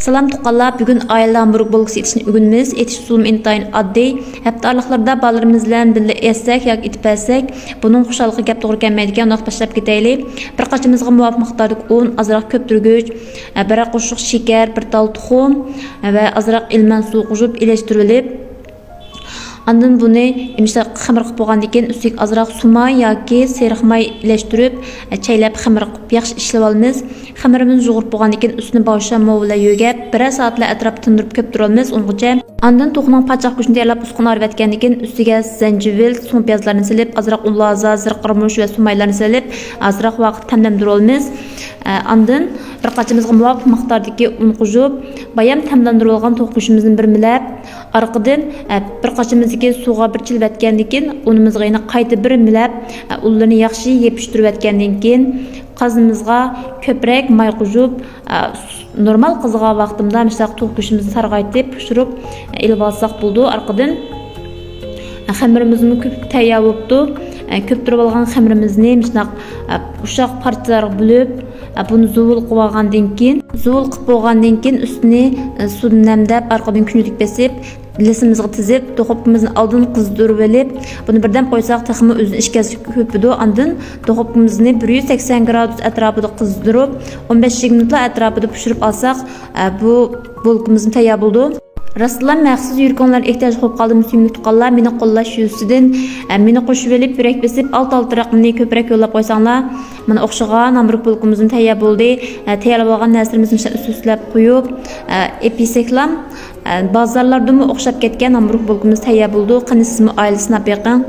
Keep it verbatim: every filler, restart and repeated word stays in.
سالام تۇغقانلار، بۈگۈن ئائىلىدە ھامبۇرگ بولكىسى ئېتىشنى ئۆگىنىمىز. ئېتىش ئۇسۇلىمۇ ئىنتايىن ئاددىي. ھەپتە ئارىلىقلىرىدا بالىلىرىمىز بىلەن بىللە ئەتسەك ياكى ئېتىپ بەرسەك، بۇنىڭ خۇشاللىقىغا گەپ توغرا كەلمەيدىكەن. ئۇنداق باشلاپ كېتەيلى. بىر قاچىمىزغا مۇۋاپىق مىقداردىكى ئۇن، ئازراق كۆپتۈرگۈچ، بىرەر قوشۇق شېكەر، بىر تال تۇخۇم ۋە ئازراق ئىلمان سۇ قوشۇپ ئېلىشتۇرۇۋېلىپ، ئاندىن بۇنى مۇشۇنداق خېمىر قىلىپ بولغاندىن كېيىن، ئۈستىگە ئازراق سۇماي ياكى سېرىق ماي ئىلەشتۈرۈپ، چەيلەپ خېمىر قىلىپ ياخشى ئىشلىۋالىمىز. خېمىرىمىزنى يۇغۇرۇپ بولغاندىن كېيىن، ئۈستىنى باۋشام موۋ بىلەن يۆگەپ، بىرەر سائەتلەر ئەتراپىدا تىندۇرۇپ كۆپتۈرۈۋالىمىز. ئۇنىڭغىچە ئاندىن توخۇنىڭ پاچاق گۆشىنى تەييارلاپ، ئۇسكۇنە ئايرىۋەتكەندىن كېيىن، ئۈستىگە زەنجىۋىل، سۇڭپىيازلارنى سېلىپ، ئازراق ئۇن لازا، زىرقىرىمۇچ ۋە سۇمايلارنى سېلىپ، ئازراق ۋاقىت تەملەندۈرۈۋالىمىز. ئە، ئاندىن بىر قاچىمىزغا مۇۋاپىق مىقداردىكى ئۇن قوشۇپ، بايام تەملەندۈرۈۋالغان توخۇ گۆشىمىزنى بىر مىلەپ، ئارقىدىن، ئە، بىر قاچىمىزدىكى سۇغا بىر چىلىۋەتكەندىن كېيىن، ئۇنىمىزغا يەنە قايتا بىر مىلەپ، ئە، ئۇنلىرىنى ياخشى يېپىشتۇرۇۋەتكەندىن كېيىن، قازىنىمىزغا كۆپرەك ماي قوشۇپ، ئە، نورمال قىزىغان ۋاقتىمدا مۇشۇنداق توخۇ گۆشىمىزنى سارغايتىپ، پىشۇرۇپ، ئە، ئېلىۋالساق بولىدۇ. ئارقىدىن، ئە، خېمىرىمىزمۇ كۆپۈپ تەييار بولۇپتۇ. ئە، كۆپتۈرۈۋالغان خېمىرىمىزنى مۇشۇنداق، ئە، ئۇششاق پارچىلارغا بۆلۈپ، ئە، بۇنى زۇۋۇل قىلىۋالغاندىن كېيىن، زۇۋۇل قىلىپ بولغاندىن كېيىن، ئۈستىنى، ئە، سۇدىن نەمدەپ، ئارقىدىن كۈنجۈتۈك بېسىپ، لىسىمىزغا تىزىپ، دۇخوپكىمىزنى ئالدىن قىزدۇرۇۋېلىپ، بۇنى بىردەم قويساق، تېخىمۇ ئۆزىنى ئىچكەزسە كۆپىدۇ. ئاندىن دۇخوپكىمىزنى بىر يۈز سەكسەن گرادۇس ئەتراپىدا قىزدۇرۇپ، ئون بەش يىگىرمە مىنۇتلار ئەتراپىدا پىشۇرۇپ ئالساق، ئە، بۇ بولكىمىزمۇ تەييار بولىدۇ. راستلا مەخسۇس يۈرىكىڭلار ئېھتىياج بولۇپ قالدىمۇ، سۆيۈملۈك تۇغقانلار، مېنى قوللاش يۈزىسىدىن، ئە، مېنى قوشۇۋېلىپ، يۈرەك بېسىپ، ئالتە ئالتە رەقىمنى كۆپرەك يوللاپ قويساڭلار. مانا ئوخشىغان ھامبۇرگ بولكىمىزمۇ تەييار بولدى. ئە، تەييارلىۋالغان نەرسىلىرىمىزنى ئۈستلەپ قويۇپ، ئە، ئېپىسەكلام، ئە، بازارلاردىمۇ ئوخشاپ كەتكەن ھامبۇرگ بولكىمىز تەييار بولدى. قېنى سىزمۇ ئائىلىدە سىناپ بېقىڭ.